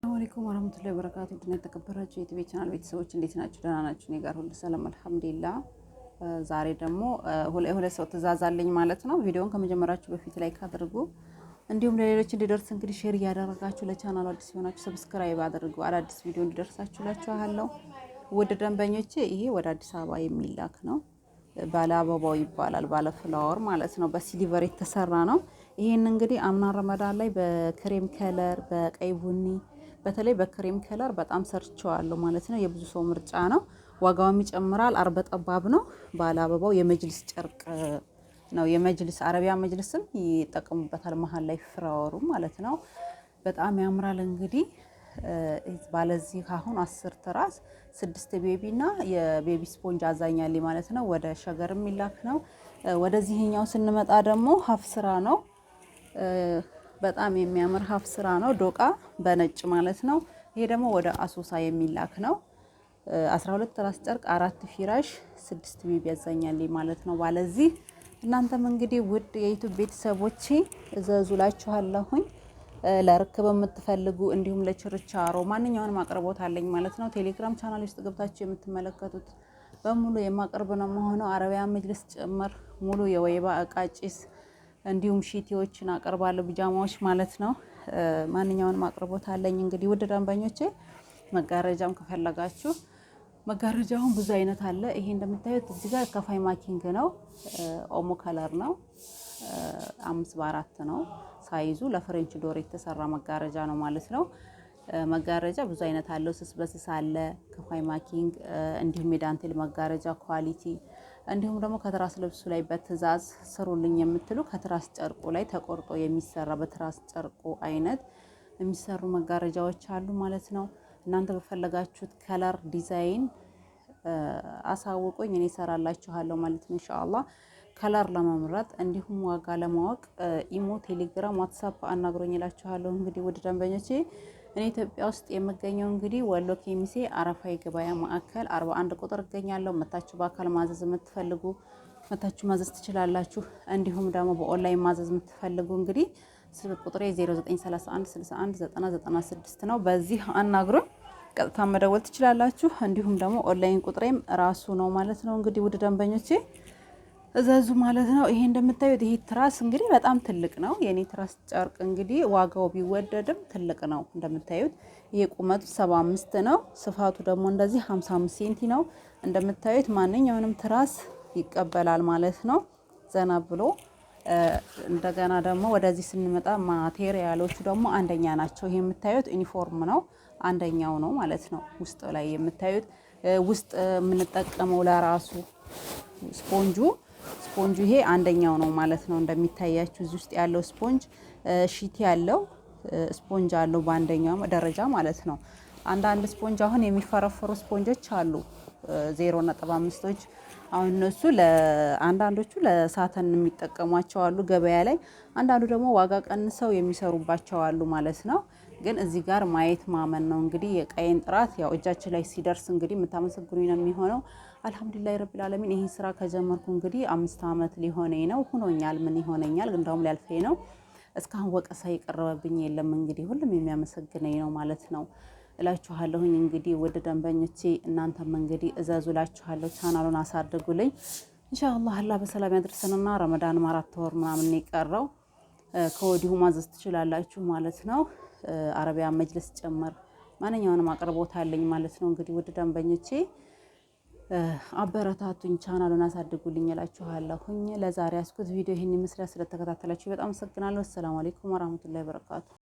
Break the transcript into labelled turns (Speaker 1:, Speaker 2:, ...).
Speaker 1: عليكم ورحمة الله وبركاته። ውድና የተከበራችሁ የኢቲቪ ቻናል ቤተሰቦች እንዴት ናችሁ? ደህና ናችሁ? እኔ ጋር ሁሉ ሰላም አልሐምዱሊላህ። ዛሬ ደግሞ ሁለት ሰው ትእዛዝ አለኝ ማለት ነው። ቪዲዮውን ከመጀመራችሁ በፊት like አድርጉ፣ እንዲሁም ለሌሎች እንዲደርስ እንግዲህ share እያደረጋችሁ ለቻናሉ አዲስ የሆናችሁ subscribe አድርጉ፣ አዳዲስ ቪዲዮ እንዲደርሳችሁ እላችኋለሁ። ውድ ደንበኞቼ ይሄ ወደ አዲስ አበባ የሚላክ ነው። ባለ አበባው ይባላል። ባለ flower ማለት ነው። በ silver የተሰራ ነው። ይሄን እንግዲህ አምና ረመዳን ላይ በ cream color፣ በቀይ ቡኒ፣ በተለይ በ cream color በጣም ሰርቸዋለሁ ማለት ነው። የብዙ ሰው ምርጫ ነው። ዋጋውም ይጨምራል። አርበ ጠባብ ነው። ባለ አበባው የመጅልስ ጨርቅ ነው። የመጅልስ አረቢያ መጅልስም ይጠቀሙበታል። መሀል ላይ flower ኡ ማለት ነው። በጣም ያምራል። እንግዲህ ባለዚህ አሁን 10 ትራስ፣ 6 baby እና የ baby ስፖንጅ አዛኛል ማለት ነው። ወደ ሸገር የሚላክ ነው። ወደዚህኛው ስንመጣ ደግሞ ሀፍ ስራ ነው። በጣም የሚያምር ሀፍ ስራ ነው። ዶቃ በነጭ ማለት ነው። ይሄ ደግሞ ወደ አሶሳ የሚላክ ነው። 12 ትራስ ጨርቅ፣ አራት ፊራሽ፣ 6 baby ያዛኛል ማለት ነው። ባለዚህ እናንተም እንግዲህ ውድ የ YouTube ቤተሰቦቼ እዘዙላችኋለሁኝ። ለርክብ የምትፈልጉ እንዲሁም ለችርቻሮ ማንኛውንም አቅርቦት አለኝ ማለት ነው። ቴሌግራም ቻናል ውስጥ ገብታችሁ የምትመለከቱት በሙሉ የማቀርብ ነው መሆነው። አረቢያ መጅልስ ጭምር ሙሉ የወይባ እቃ፣ ጭስ እንዲሁም ሺቲዎችን አቀርባለሁ፣ ቢጃማዎች ማለት ነው። ማንኛውንም አቅርቦት አለኝ። እንግዲህ ውድ ደንበኞቼ መጋረጃም ከፈለጋችሁ መጋረጃውን ብዙ አይነት አለ። ይሄ እንደምታዩት እዚህ ጋር ከፋይ ማኪንግ ነው። ኦሞ color ነው። 5 በ4 ነው size ኡ። ለ French door የተሰራ መጋረጃ ነው ማለት ነው። መጋረጃ ብዙ አይነት አለው። ስስ በስስ አለ፣ ከፋይ ማኪንግ፣ እንዲሁም የዳንቴል መጋረጃ quality፣ እንዲሁም ደግሞ ከትራስ ልብሱ ላይ በትዕዛዝ ስሩልኝ የምትሉ ከትራስ ጨርቁ ላይ ተቆርጦ የሚሰራ በትራስ ጨርቁ አይነት የሚሰሩ መጋረጃዎች አሉ ማለት ነው። እናንተ በፈለጋችሁት color design አሳውቁኝ፣ እኔ እሰራላችኋለሁ ማለት ነው ኢንሻአላህ። color ለመምረጥ እንዲሁም ዋጋ ለማወቅ ኢሞ፣ ቴሌግራም፣ ዋትሳፕ አናግሮኝ እላችኋለሁ። እንግዲህ ውድ ደንበኞቼ እኔ ኢትዮጵያ ውስጥ የምገኘው እንግዲህ ወሎ ኬሚሴ አረፋ የገበያ ማዕከል 41 ቁጥር እገኛለሁ። መታችሁ በአካል ማዘዝ የምትፈልጉ መታችሁ ማዘዝ ትችላላችሁ። እንዲሁም ደግሞ በኦንላይን ማዘዝ የምትፈልጉ እንግዲህ ስልክ ቁጥሬ 0931 61 90 96 ነው። በዚህ አናግሩኝ፣ ቀጥታ መደወል ትችላላችሁ። እንዲሁም ደግሞ ኦንላይን ቁጥሬም ራሱ ነው ማለት ነው። እንግዲህ ውድ ደንበኞቼ እዘዙ ማለት ነው። ይሄ እንደምታዩት ይሄ ትራስ እንግዲህ በጣም ትልቅ ነው። የኔ ትራስ ጨርቅ እንግዲህ ዋጋው ቢወደድም ትልቅ ነው። እንደምታዩት ይሄ ቁመቱ 75 ነው። ስፋቱ ደግሞ እንደዚህ 55 ሴንቲ ነው። እንደምታዩት ማንኛውንም ትራስ ይቀበላል ማለት ነው። ዘና ብሎ እንደገና ደግሞ ወደዚህ ስንመጣ material ኦቹ ደግሞ አንደኛ ናቸው። ይሄ የምታዩት ዩኒፎርም ነው፣ አንደኛው ነው ማለት ነው። ውስጥ ላይ የምታዩት ውስጥ የምንጠቀመው ለራሱ ስፖንጁ ይሄ አንደኛው ነው ማለት ነው። እንደሚታያችሁ እዚህ ውስጥ ያለው ስፖንጅ ሺቲ ያለው ስፖንጅ አለው በአንደኛው ደረጃ ማለት ነው። አንዳንድ ስፖንጅ አሁን የሚፈረፈሩ ስፖንጆች አሉ፣ 0.5ቶች፣ አሁን እነሱ ለአንዳንዶቹ ለ satin የሚጠቀሟቸው አሉ ገበያ ላይ፣ አንዳንዱ ደግሞ ዋጋ ቀንሰው የሚሰሩባቸው አሉ ማለት ነው። ግን እዚህ ጋር ማየት ማመን ነው። እንግዲህ የእቃዬን ጥራት ያው እጃችን ላይ ሲደርስ እንግዲህ የምታመሰግኑኝ ነው የሚሆነው። الحمد لله رب العالمين። ይህን ስራ ከጀመርኩ እንግዲህ 5 ዓመት ሊሆነኝ ነው፣ ሁኖኛል። ምን ይሆነኛል እንደውም ሊያልፈኝ ነው። እስካሁን ወቀሳ የቀረበብኝ የለም። እንግዲህ ሁሉም የሚያመሰግነኝ ነው ማለት ነው እላችኋለሁኝ። እንግዲህ ውድ ደንበኞቼ እናንተም እንግዲህ እዘዙ እላችኋለሁ። ቻናሉን አሳድጉልኝ። ኢንሻአላህ አላህ በሰላም ያድርሰንና ረመዳንም 4 ወር ምናምን የቀረው ከወዲሁ ማዘዝ ትችላላችሁ ማለት ነው። አረቢያ መጅልስ ጭምር ማንኛውንም አቅርቦት አለኝ ማለት ነው። እንግዲህ ውድ ደንበኞቼ አበረታቱኝ፣ ቻናሉን አሳድጉልኝ እላችኋለሁኝ። ለዛሬ ያስኩት ቪዲዮ ይህን ይመስላል። ስለተከታተላችሁ በጣም አመሰግናለሁ። السلام عليكم ورحمة الله وبركاته።